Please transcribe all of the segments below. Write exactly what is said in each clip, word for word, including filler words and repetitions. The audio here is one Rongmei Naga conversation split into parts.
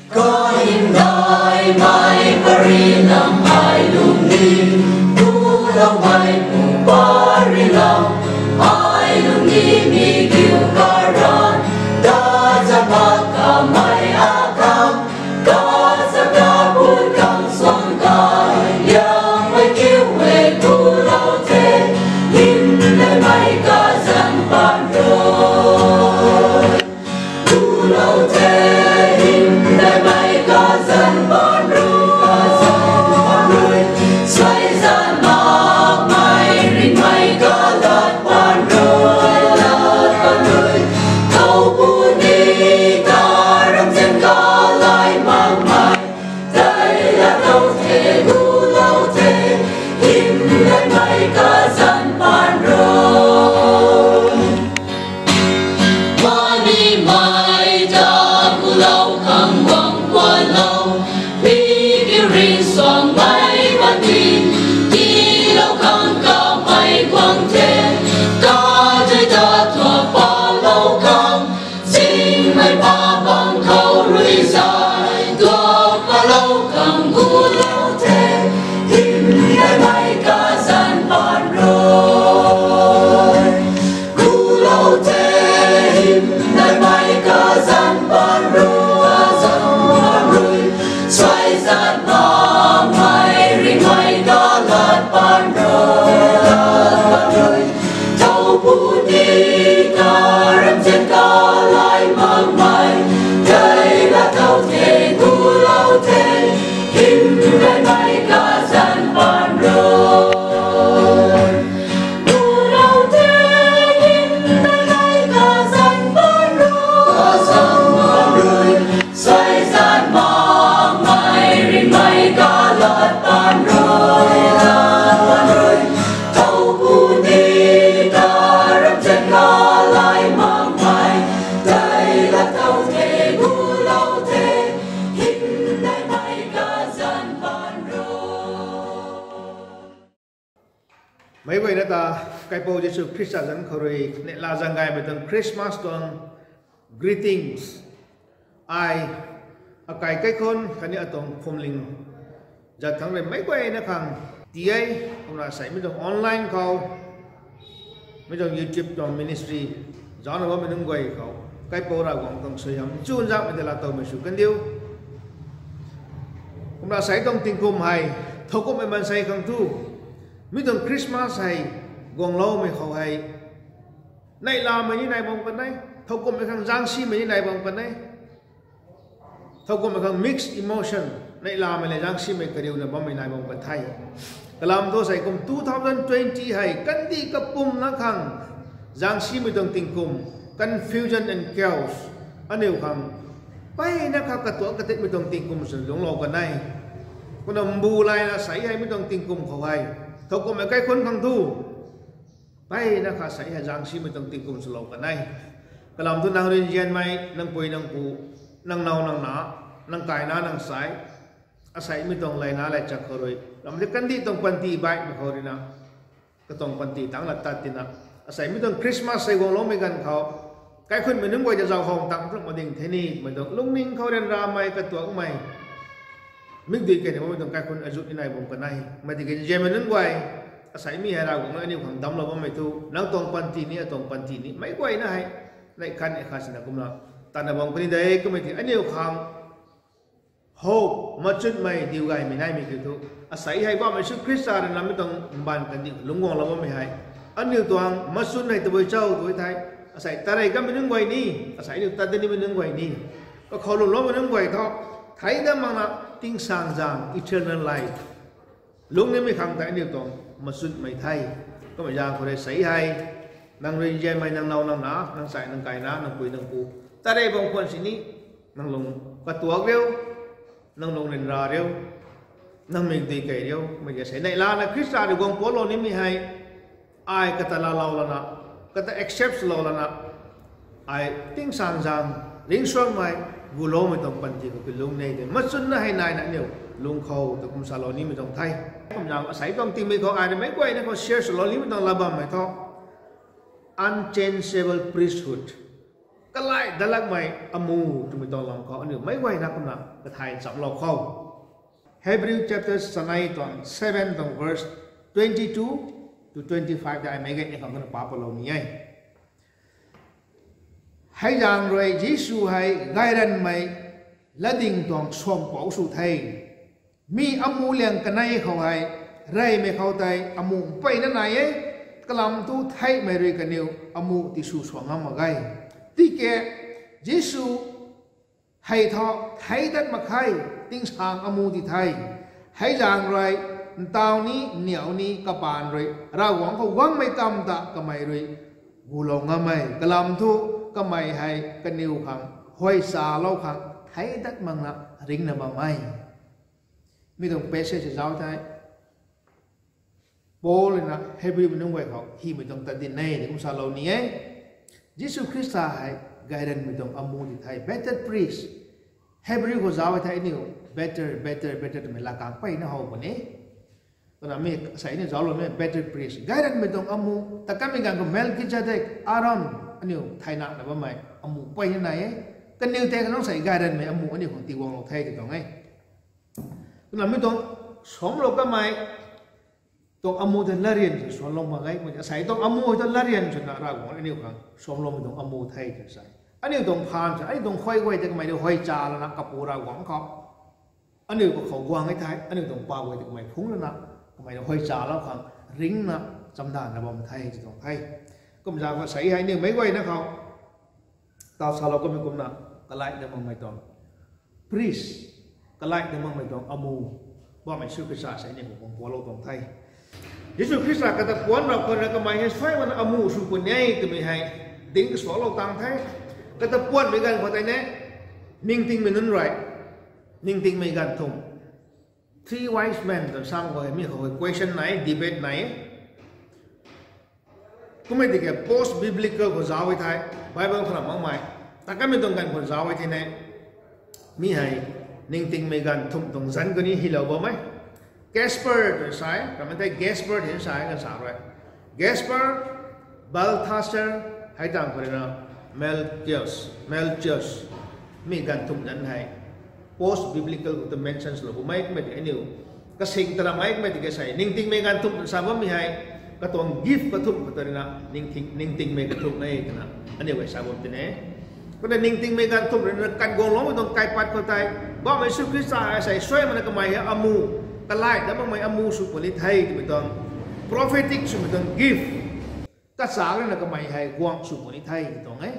Kaimei mei pari lam ai lungning, kuloumei pu pari lam ai lungning mi kiu karan, da za ba kamei akam, da za ka pun kang suang kai, yangmei kiu e kulou the, hymdaihmei kazanc pan rui. Kulou the, hymdaihmei kazanc pan rui, kazanc pan rui. Suaizan makmei ringhmei kalat pan rui, lat pan rui. Thow puni ta ramzian kalai makmei, tei la thow the, kulou the, hymdaihmei kazanc pan rui. Mani mei ta kulou khang guang kualou, mi kiu ring suangmei mani, tiilou khang kamei guang the, katei ta tuak palou khang, zingmei pa bang khou rui zay, tuak palou khang kulou the, hymdaihmei kazanc pan rui. Kulou the, hymdaihmei kazanc pan rui, kazanc pan rui. Suaizan makmei ringhmei kalat pan rui, lat pan rui. Thow puni ta ramzian kalai makmei, tei la thow the, kulou the, hymdaihmei kazanc pan rui. Kulou the, hymdaihmei kazanc pan rui, kazanc pan rui. Suaizan makmei ringhmei kalat pan rui, lat pan rui. Thow puni ta ramzian kalai makmei, tei la thow the, kulou the, hymdaihmei kazanc pan rui. Meic guayna ta Kaipouc Jisu Khrista zanc khou rui neihla zaeng gaymei tuang Christmas tuang greetings ai akai kaikhunc khatni atuang phuamling zat thangc rui meic guayna khang ti e. Kumna sei mi tuang online khou, mi tuang YouTube tuang ministry zaucna bammei nunc guay khou Kaipouc Ravguangc tuang suaihiam chuzaenghmei ta laatowmei sw kandiu. Kumna sei tuang tingkum hei thowkumhmei maansei khang thu, mi tuang Christmas hei guangloumei khou hei neihlamei ni nai bam kan e, thowkumhmei khang zaengsimei ni nai bam kan e. Thowkumhmei khang mixed emotion, neihlamei le zaengsimei kariuna bammei nai bam kan the. Kalam thu sei kum two thousand twenty hei kandih kapumna khang zaengsimei tuang tingkum, confusion and chaos, aniu khang mpeyna kha katuak katitmei tuang tingkum sw lungclou kan e. Kumna mbu layna sei hei mi tuang tingkum khou hei thowkumhmei kaikhunc khang thu mpeyna kha sei hei zaengsimei tuang tingkum swlou kan e. Kalam thu nang rui nzianmei, nang pui nang pu, nang now nang na, nang kaina nang sai, asei mi tuang layna lay chak khou rui ram the kandih tuang panty baihmei khou ruina, katuang panty tangc la tat tina, asei mi tuang Christmas sei guangloumei ganv khou kaikhunhmei nunc guay ta zauc how tang pruhmei ding the ni twmei tuang lungning khou ryanramei katuakmei mikdui keyna bammei tuang kaikhunc azut ni nai bam kan e. Mei tiki nzianmei nunc guay, asei mi hei Ravguangc rui aniu khang damclou bammei thu nang tuang panty ni atuang panty ni meic guayna hei neih khat neih khat sina kumna tatna bam kan ni de. Kummei ti aniu khang hope, machunmei diu gaymei naimei kiu thu, asei hei Poubauhmei Jisu Khrista rui namei tuang mbaanv kandih lungc guanglou bammei hei aniu tuang machun hei tabui cho tw thei, asei tarey kanmei nunc guay ni, asei aniu tat dat nimei nunc guay ni, kakhou lwmloumei nunc guay thu thei dat makna tingsaengzaeng, eternal life lungc nimei khang tei aniu tuang machunmei the. Kummei zaeng khou rui sei hei nang rui nzianmei, nang now nang na, nang sai nang kaina, nang pui nang pu tarey bam khwan sini, nang lung katuak riu, nang lung ryanra riu, nang mikdui key riu, mei ka sei neihlana Khrista rui guang puanclou nimei hei ai kata laalou lana, kata accept swlou lana, ai tingsaengzaeng, ringcsuangmei, guloumei tuang panty khou kilungc ne tei machunna hei naina aniu lungc khou ta kum salou nimei tuang the. Kumzaeng asei tuang tingmei khou ai rui meic guayna khou share swlou nimei tuang lat bammei thu, unchangeable priesthood, Kalai datlakmei amu twmei tuang lam khou aniu meic guayna kumna kathay nchamlou khou, Hebrew chapter sanei tuang seven tuang verse twenty two to twenty five ta ai meic guayna khang kumna pa palou ni e. Hei zaeng rui Jisu hei gayranmei latdyng tuang suampouc sw the. Mi amu liang kanei khou hei, reymei khou tei amu mpeyna nai e, kalam thu theihmei rui kaniw amu tisw sw ngam mak ge. Tiki Jisu hei thu theic dat mak khe, tingsaeng amu di the. Hei zaeng rui ntaw ni, niw ni, kapaan rui Ravguangc khou guangmei tam ta kamei rui gulou ngam e. Kalam thu kamei hei kaniw khang huay chalou khang theic dat makna ringcna bam e. Mi tuang passage zauc the. Paul na Hebrew mei nunc guay khou hymei tuang tat din e, kum salou ni e. Jisu Khrista hei gayranmei tuang amu di the, better priest. Hebrew khou zauc e the aniu better, better, better twmei lat kang mpeyna how puni. Kumna mi sei aniu zaucloumei better priest, gayranmei tuang amu, ta kanmei ganv khou Melchizedek, Aaron, aniu theinana bammei amu mpeyna nai e. Kaniw tei kha nung sei gayranmei amu aniu khang tiiguanglou the ti tuang e. Kumna mi tuang suamclou kanmei tuang amu tei latryan sw suanlou mak ge. Kumna asei tuang amu hei tu latryan swna Ravguangc aniu khang suamcloumei tuang amu the tw sa. Aniu tuang phaan sa, aniu tuang huay guay tei kamei rui huay chalana kapu Ravguangc khou aniu kakhou guang e thei, aniu tuang pa guay tei kamei phungc lana, kamei rui huay chalou khang ringcna chamdanna bam the ti tuang the. Kumzaeng khou sei hei aniu meic guayna khou taw salou kummei kumna, kalai dat makmei tuang priest, kalai dat makmei tuang amu, Poubauhmei Jisu Khrista sei aniu khou guang palou tuang the. Jisu Khrista kata puanc rap khou rui na kamei hei suaimana amu sw puni e twmei hei ding kasuaklou tang the. Kata puanhmei ganv khou tei ne, ningtingmei nunc rui, ningtingmei ganv thumh, three wise men twna sam khou hei mi khou hei question nai, debate nai. Kummei tiki post biblical khou zauc e thei, Bible khou na makmei, ta kanmei tuang ganv khou zauc e thei ne, mi hei ningtingmei ganv thumh tuang zanc kani hylou bam e. Caspar twna sa e, ramei tei Gaspar hei sa e, kan sa rui. Gaspar, Balthasar, hei tang khou rui na Melchius, Melchius, mi ganv thumh zanc hei post biblical khou tu mention swlou bammei kummei tiki aniu kasing ta ramei kummei tiki sei ningtingmei ganv thumh sa bammei hei katuang gift kathumh khou ta rui na ningting, ningtingmei kathumh e twna aniu hei sa bam ti ne. Kumna ningtingmei ganv thumh rui na kan guangloumei tuang kaipat khou tei, Poubauhmei Jisu Khrista hei sei suaimana kamei hei amu, kalai dat makmei amu sw puni the twmei tuang, prophetic swmei tuang gift kachak rui na kamei hei guang sw puni the ti tuang e.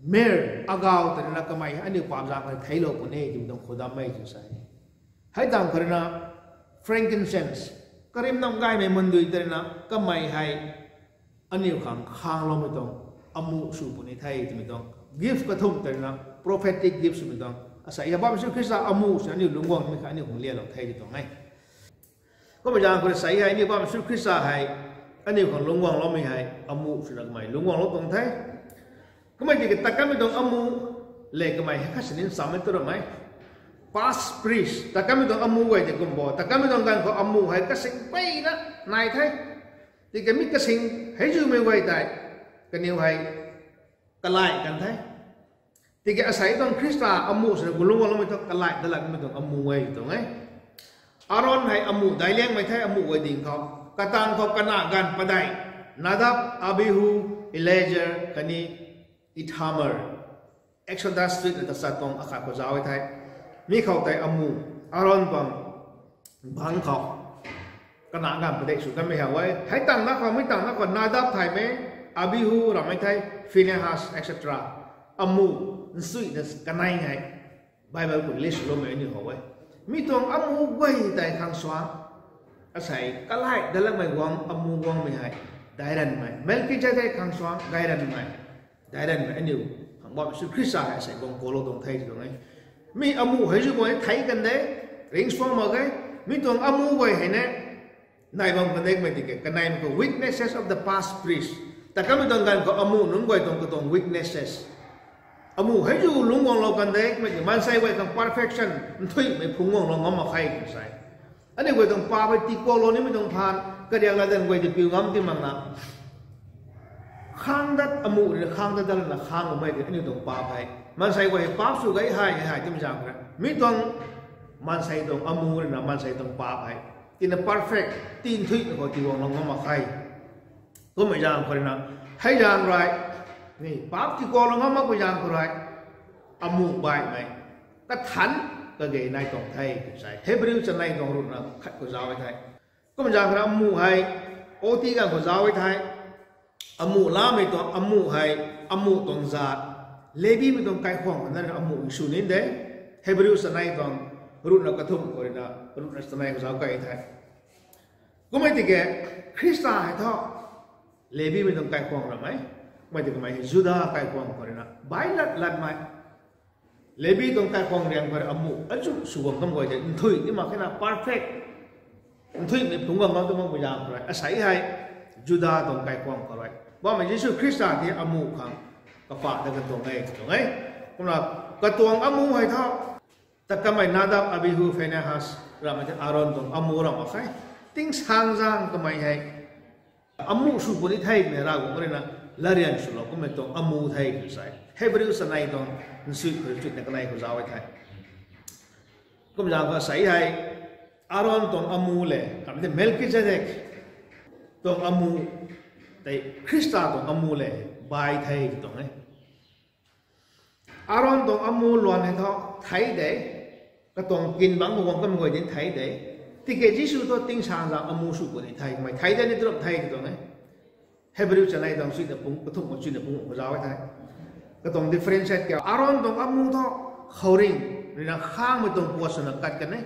Myrrh, agau ta rui na kamei hei aniu paap zaeng khou theiclou puni twmei tuang khoudammei tw sa e. Hei tang khou rui na frankincense, karimnam gaymei mundui ta rui na kamei hei aniu khang khangloumei tuang amu sw puni the twmei tuang, gift kathumh ta rui na prophetic gift swmei tuang, asei Poubauhmei Jisu Khrista amu swna aniu lungcguangmei kha aniu khang lialou the ti tuang e. Kummei zaeng khou rui sei hei aniu Poubauhmei Jisu Khrista hei aniu khang lungcguangloumei hei amu swna kamei lungcguanglou tuang the. Kummei tiki ta kanmei tuang amu le kamei hei kasining chammei tu ramei, past priest, ta kanmei tuang amu guay tei kum bo, ta kanmei tuang ganv khou amu hei kasing mpeyna nai the. Tiki mi kasing hei zumei guay tei kaniw hei kalai kan the. Tiki asei tuang Khrista amu swna gulungc guangloumei thu kalai dat lak kamei tuang amu e tuang e. Aaron hei amu daic liangmei the, amu guay ding khou. Katang khou kana ganv padeih, Nadab, Abihu, Eleazar khatni Ithamar. Exodus three na tachat tuang akhat khou zauc e the. Mi khou tei amu, Aaron bang, bang khou kana ganv padeih sw kanmei how e. Hei tang na khou, mi tang na khou Nadab thaymei, Abihu ramei the, Phinehas, et cetera. Amu nchuina kanei hei Bible khou list loumei aniu how e. Mi tuang amu guay tei khang suang, asei kalai dat lakmei guang, amu guangmei hei daic ranvmei, Melchizedek khang suang daic ranvmei, daic ranvmei aniu khang Poubauhmei Jisu Khrista hei asei guang kalou tuang the ti tuang e. Mi amu hei zu guay thei kan de, ringcsuang mak ge. Mi tuang amu guay hei ne nai bam kan de kummei tiki kaneimei khou weaknesses of the past priest. Ta kanmei tuang ganv khou amu nunc guay tuang katuang weaknesses, amu hei zu lungc guanglou kan de kummei tiki maansei guay khang perfection nthuihmei phungc guanglou ngam mak khe tw sa e. Aniu guay tuang paap hei tiikuaklou nimei tuang phaan kariak latdanv guay tei piu ngam ti makna Khang dat amuh rui na khang dat dat lana khang umei tei aniu tuang paap hei. Maansei guay hei paap sw gay hei hei hei twmei zaeng khou rui. Mi tuang maansei tuang amuh rui na maansei tuang paap hei tina perfect, tinthuihmei khou tiguanglou ngam mak khe. Kummei zaeng khou rui na, hei zaeng rui, ni paap tiguanglou ngam makpui zaeng khou rui, amuh baihmei kathanc kage nai tuang the tw sa e. Hebrew chanei tuang ruhna khat khou zauc e the. Kum zaeng khou rui amuh hei, oti ganv khou zauc e the. Amuh lamei tuang amuh hei, amuh tuang zat, Levimei tuang kaikhwang khou na rui na amuh sw ni de. Hebrew chanei tuang ruhna kathumh khou rui na ruhna chanei khou zauc key the. Kummei tiki Khrista hei thu Levimei tuang kaikhwang ramei, kummei tiki kamei hei Juda kaikhwang khou rui na baih lat latmei, Levi tuang kaikhwang riang khou rui amuh azuh sw guang kam guay tei nthuih ni mak khe na, perfect, nthuihmei phungc guang ngam tu makpui zaeng khou rui asei hei Juda tuang kaikhwang khou rui bammei Jisu Khrista tei amuh khang kapah ta katuang e tuang e. Kumna katuang amuh hei thu, ta kamei Nadab, Abihu, Phinehas ramei tei Aaron tuang amuh ram mak khe. Tingsaengzaeng kamei hei amuh sw puni the twmei Ravguangc rui na latryan swlou kummei tuang amuh the tw sa e. Hebrew chanei tuang nchuih khou rui chuina kanei khou zauc e the. Kum zaeng khou asei hei Aaron tuang amuh le kamei tei Melchizedek tuang amuh tei Khrista tuang amuh le baih the tw tuang e. Aaron tuang amuh luan hei thu thei de, katuang kin bangc khou guang kamei guay din thei de. Tiki Jisu thu tingsaengzaeng amuh sw puni the, kamei thei de ni tram the tw tuang e. Hebrew chanei tuang chuina pung, kathumh khou chuina pung khou zauc e the. Katuang differentiate kiu, Aaron tuang amuh thu khouringh rui na khangmei tuang puat swna kat kan e.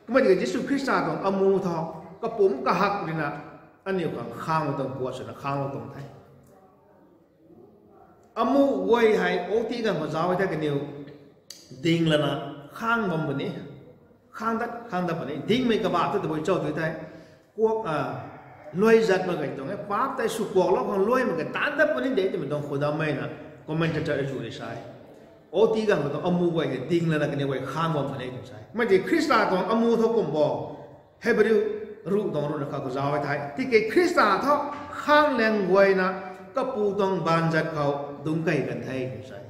Kummei tiki Jisu Khrista tuang amuh thu kapumc kahak rui na aniu khang khangmei tuang puat swna khanglou tuang the. Amuh guay hei oti ganv khou zauc e the kaniw ding lana khang bam puni, khang dat khang dat puni. Dingmei kabah thu tabui cho tu the, kuak, luai zat mak ge tuang e, paap tei sw kuaklou khang luai mak ge taanc dat puni de twmei tuang khoudammei na commentator azuh rui sa e. Oti ganv khou tuang amuh guay hei ding lana kaniw guay khang bam puni tw sa e. Kummei tiki Khrista tuang amuh thu kum bo, Hebrew ruh tuang ruhna khat khou zauc e the. Tiki Khrista thu khang lang guayna Kapu tuang baanzat khou dungc key kan the tw sa e.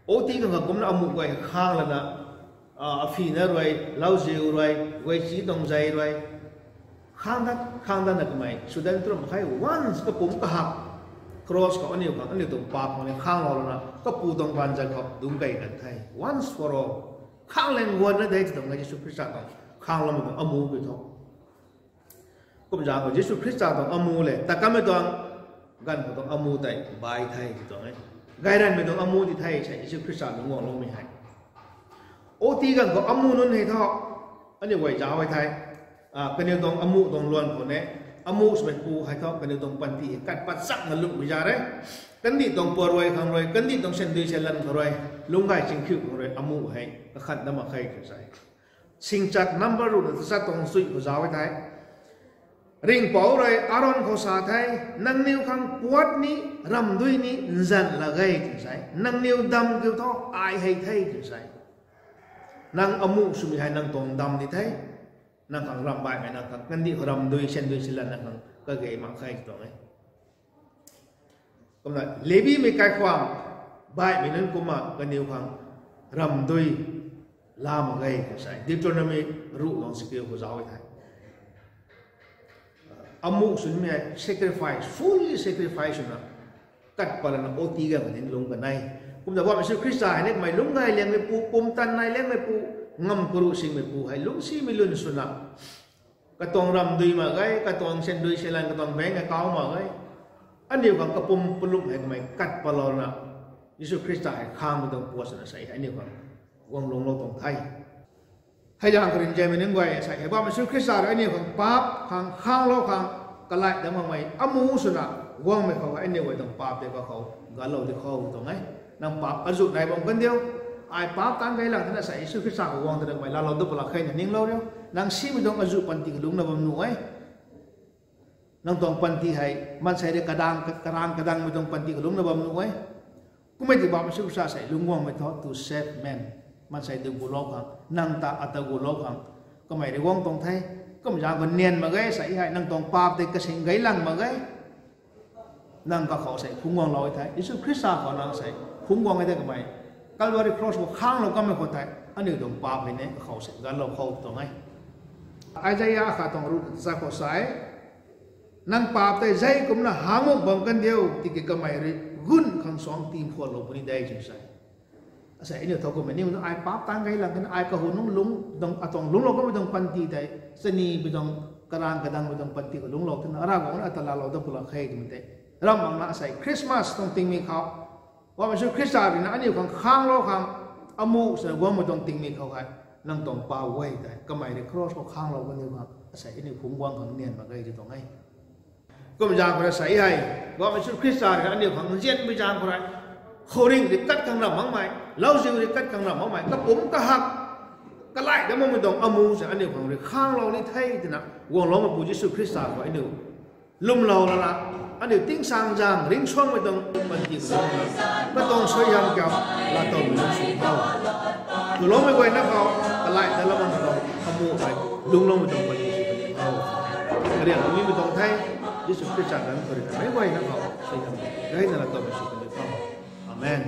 Oti ganv khou kumna amuh guay khang lana, a, aphina rui, lauziu rui, guayci tuang zei rui, khang dat khang datna kamei sw dat tram mak khe. Once kapumc kahak, cross khou aniu khang, aniu tuang paap khang ni khanglou lana Kapu tuang baanzat khou dungc key kan the. Once for all. Khang lang guayna de tw tuang e Jisu Khrista tuang khangloumei tuang amuh kiu thu. Kum zaeng khou Jisu Khrista tuang amuh le ta kamei tuang ganv khou tuang amuh tei baih the tw tuang e. Gayranmei tuang amuh di the sa Jisu Khrista lungc guangloumei hei. Oti ganv khou amuh nunc hei thu aniu guay zauc e the. A, kaniw tuang amuh tuang luan khou ne, amuh swmeipu hei thu kaniw tuang panty hei kat pat chakna lungmei za re. Kandih tuang puat rui khang rui, kandih tuang sandui sanlan khou rui, lungc gay chingkhiu khang rui amuh hei kakhan dat mak khe tw sa e. Singchat number ruhna tachat tuang chuih khou zauc e the. Ringhpouc rui Aaron khou sa the, nangniw khang puat ni, ramdui ni nzan lak ge tw sa e. Nangniw dam kiu thu ai hei the tw sa e. Nang amuh swmei hei nang tuang dam di the. Nang khang ramh baihmei, nang khang kandih khou ramdui sandui sanlan nang khang kage mak khe tw tuang e. Kumna Levimei kaikhwang baihmei nunc kumna kaniw khang ramdui la mak ge tw sa e. Deuteronomy ruh tuang chakiu khou zauc e the. Amuh swmei hei sacrifice, fully sacrifice swna kat pat lana oti ganv khou ni lungc kan e. Kumna bam Jisu Khrista hei ni kamei lungc gay liangmeipu, pumtan nai liangmeipu, ngamv karuh singmeipu hei lungcsimei lun swna katuang ramdui mak ge, katuang sandui sanlan, katuang bank account mak ge, aniu khang kapumc palum hei kamei kat patlouna Jisu Khrista hei khangmei tuang puat swna sa e, aniu khang guang lungclou tuang the. Hei zaeng khou rui nzianmei nunc guay, sa e, hei bam Jisu Khrista rui aniu khang paap khang khanglou khang kalai dam makmei amuh swna guangmei khou aniu guay tuang paap tei kakhou galou di khou tuang e. Nang paap azuh nai bam kan diu. Ai paap taanc gay lang thena sa Jisu Khrista khou guang thena kamei laalou du palak khe na ninglou riu. Nang simei tuang azuh panty kalungcna bam nuh e. Nang tuang panty hei maansei rui kadang, karang kadangmei tuang panty kalungcna bam nuh e. Kummei ti bam Jisu Khrista sei lungc guangmei thu to save man. Maansei ta gulou khang, nang ta ata gulou khang kamei rui guang tuang the. Kum zaeng khou nian mak ge sa e hei, nang tuang paap tei kasing gay lang mak ge. Nang kakhou sei phungc guanglou e thei, Jisu Khrista khou nang sei phungc guang e thei kamei Calvary Cross khou khanglou kamei khou tei aniu tuang paap hei ni kakhou sei ganlou khou tuang e. Isaiah khat tuang ruh tachat khou sa e, nang paap tei zei kumna hangmuk bam kan diu, tiki kamei rui gun khang suang timphuatlou puni de twna sa e. Asei aniu thowkumhmei ni ai paap taanv gay lang khe, ai kahu nung lung tuang, atuang lungclou kamei tuang panty tei, chanimei tuang, karaeng kadangmei tuang panty khou lungclou twna Ravguangc na ata laalou dat pw lak khe twmei tei, ramh makna asei Christmas tuang tingmik khou, Ravguangc Jisu Khrista rui na aniu khang khanglou khang, amuh swna guangmei tuang tingmik khou hei, nang tuang paap guay tei kamei rui cross khou khanglou kaniw khang asei aniu phungc guang khang nian mak ge tw tuang e. Kum zaeng khou rui sa hei, Ravguangc Jisu Khrista rui aniu khang nzianmei zaeng khou rui, khouringh rui kat khang ramh makmei, lauziu rui kat khang ramh makmei, kapumc kahak, kalai dat makmei tuang amuh swna aniu khang rui khanglou ni the twna guangloumeipu Jisu Khrista khou aniu lwmlou lana, aniu tingsaengzaeng ringcsuangmei tuang panty khou lungcna, katuang suaihiam kiu laatowmei lungc sw tho. Twloumei guayna khou kalai dat lam tuang amuh hei lungcloumei tuang panty sw kan tho. Kariak mimei tuang the, Jisu Khrista zanc khou rui na meic guayna khou suaihiam gayna laatowmei sw kan tho. Amen.